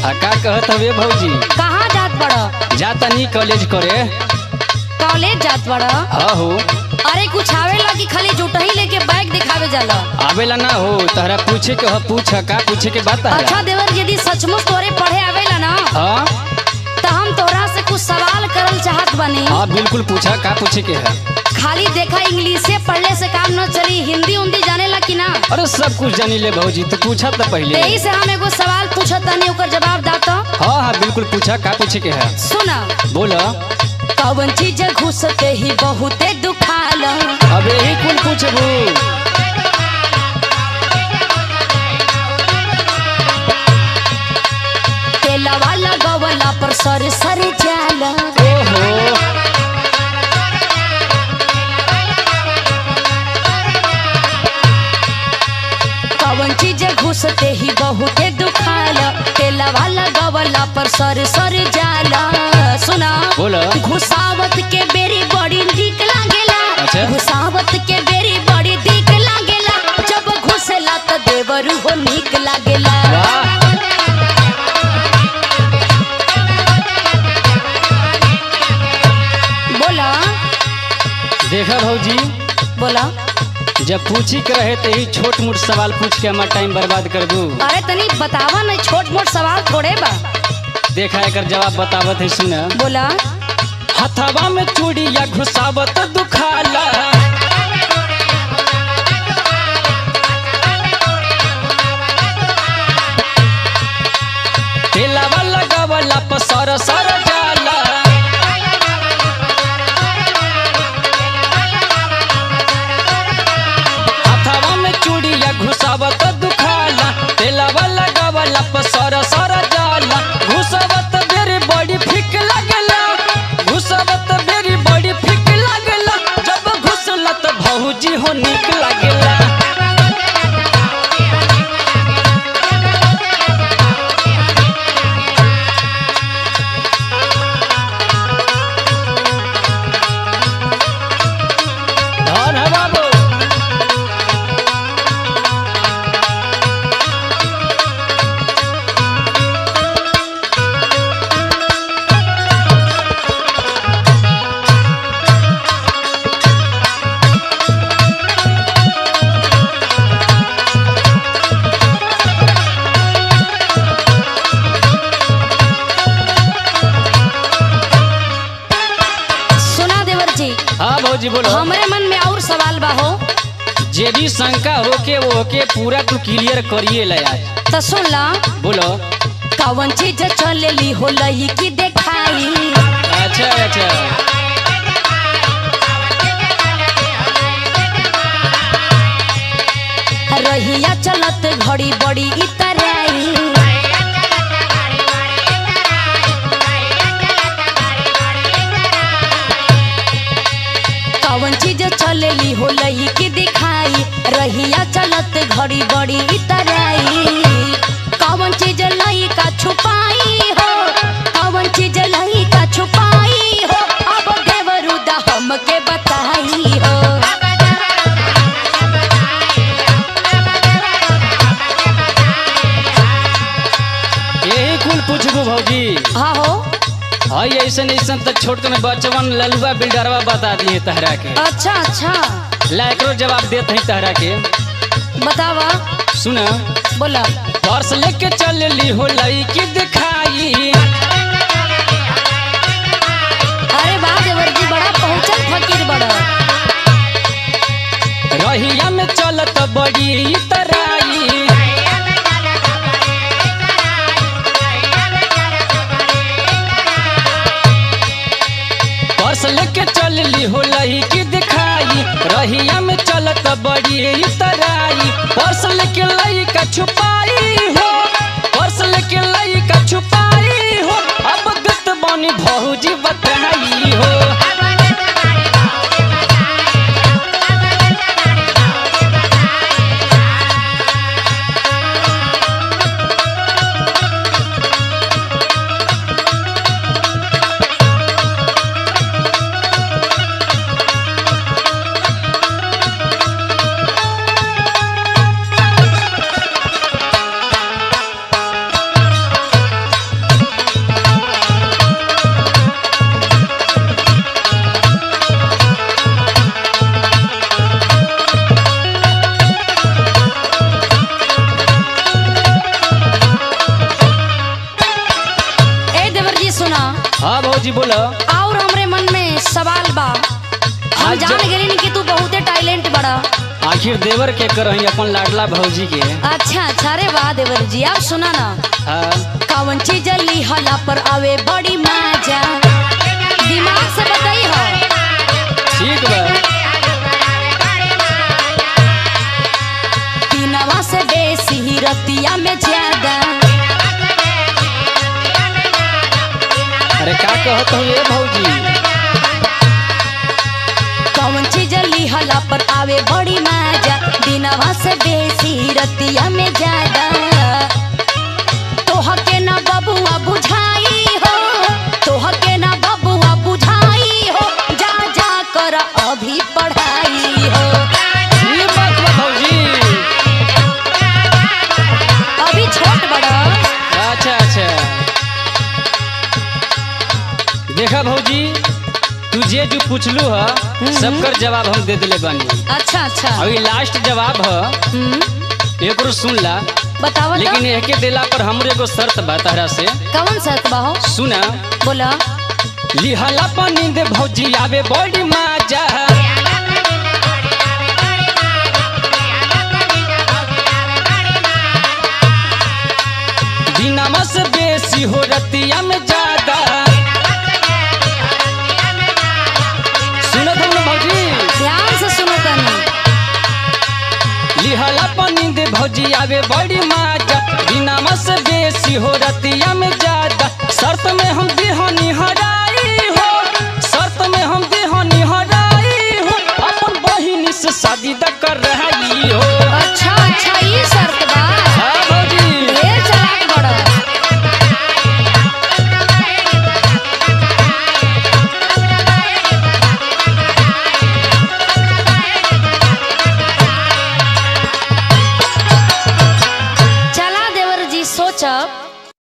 आ का कहत हवे भौजी? कहाँ जात बड़? जाता नी कॉलेज करे। कॉलेज जात बड़? हाँ हो। अरे कुछ आवेला कि खाली जुटही लेके बैग दिखावे जाला? आवेला ना हो, तहरा पूछे के हो पूछ, का पूछे के बात? अच्छा देवर, यदि सचमुच तोरे पढ़े आवेला ना हाँ तो हम तोरा से कुछ सवाल करल चाहत बनी। हाँ बिल्कुल पूछा, का पूछे के है? खाली देखा इंग्लिश से पढ़ले से काम न चली, हिंदी उन्दी जाने ला कि ना? अरे सब कुछ जानी ले भौजी, तू पूछा तो पहले। यही से हम एगो सवाल पूछत तनी, ओकर जवाब दाता। हाँ हाँ बिल्कुल पूछा, का पूछे के है? सुना। बोला। कौन चीज घुसते ही बहुते दुखाला? अब यही कुल पूछबू? तेलवा लगवला पर सर सर जाला। ओहो। कौन चीज घुसते ही बहुते दुखाला, तेलवा लगवला पर सर सर जाला। सुना। बोला। घुसावत के बेरी बड़ी निक लागेला। अच्छा? घुसावत के बेरी बड़ी दिक लागेला, जब घुसेला त देवर हो निक लागेला। वाह। बोला। देखा भौजी। बोला। जब पूछी के रहे तो यही छोट मोट सवाल पूछ के हमार टाइम बर्बाद कर दू। अरे तनी बतावा न, छोट मोट सवाल थोड़े बा। देखा एकर जवाब बतावत है, सुना। बोला। हथवा में चूड़िया घुसावत दुखाला। तेलावा लगवला पर सर सर जाला। हथवा में चूड़िया घुसावत दुखाला, तेलावा लगवला पर सर सर जाला। घुसावत बेरी बड़ी फिक लागेला, घुसावत बेरी बड़ी फिक लागेला, जब घुसला त भौजी हो निक लागेला। धन है बाबू। सुना देवर जी। हाँ भौजी बोलो। हमरे मन में और सवाल बा हो। जे भी शंका होके वो होके पूरा तू क्लियर करिए ले आज। तो सुन ला। बोलो। कौन चीज चलेली हो लई की देखाई? अच्छा अच्छा। रहिया चलत घड़ी बड़ी इतराई। कौन चीज चलेली हो लई की दिखाई, रहिया चलत घड़ी बड़ी इतराई। कौन चीज लई का छुपाई हो, कौन चीज लई का छुपाई हो, अब देवरुदा हमके बताई हो। यही कुल पूछबू भौजी? हाँ हो। हाई ऐसन ऐसन तो छोट में बचवन ललुआ बिल्डरवा बता दिए तहरा के। अच्छा अच्छा। ला एकरो जवाब देत है तहरा के। बतावा। सुना। बोला। पर्स लेके चलली हो लई की दिखाई। अरे वाह देवर जी, बड़ा पहुंचल फकीर बड़ा। रहिया में चलत बड़ी तराई। पर्स लेके चलली हो लई की दिखाई, रहिया में चलत बड़ी तराई। पर्स लेके लई का छुपाई हो, पर्स लेके लई का छुपाई हो, अब गत बनी भौजी बताई हो। भौजी बोलो। और हमरे मन में सवाल बा, हम आज जान गेली कि तू बहुते टैलेंट बड़ा। आखिर देवर के करही अपन लाडला भौजी के। अच्छा अच्छा, अरे वाह देवर जी, आप सुना ना। हाँ। कौन चीज लिहला पर आवे बड़ी मजा, दिमाग से बताई हो। ठीक बा। दिनवा से बेसी रतिया में ज्यादा। अरे का कहत हो ये भौजी? कौन चीज लिहला पर आवे बड़ी मजा, दिनवा से बेसी रतिया में ज्यादा। तोह के ना बबुआ बुझाई हो, तोह के ना बबुआ बुझाई हो, जा जा कर अभी पढ़ाई हो। ये बात बा भौजी। अभी छोट बड़ा। अच्छा अच्छा, देखा भौजी, तू जे जो पूछलू ह सबकर जवाब हम दे दिले बानी। अच्छा अच्छा। अभी लास्ट जवाब ह, एकरो सुन ला। बतावा। लेकिन एके देला पर हमरे एगो शर्त बा तहरा से। कौन शर्त बा हो? सुना। बोला। लिहला पर नींद भौजी आवे बड़ी मजा। दिनमा से बेसी हो रतिया में ज्यादा। सुनत हो ना भौजी? ध्यान से सुनो तनी। लिहला पर नींद भौजी आवे बड़ी मजा, दिनमा से बेसी हो रतिया में ज्यादा। शर्त में हम देहनी हराई हो, शर्त में हम देहनी हराई हो, अपन बहिनी से शादी द कर रही हो। अच्छा अच्छा, ये शर्त बा। हाँ भौजी। ढेर चलाक बड़ा। चला देवर जी, सोचब।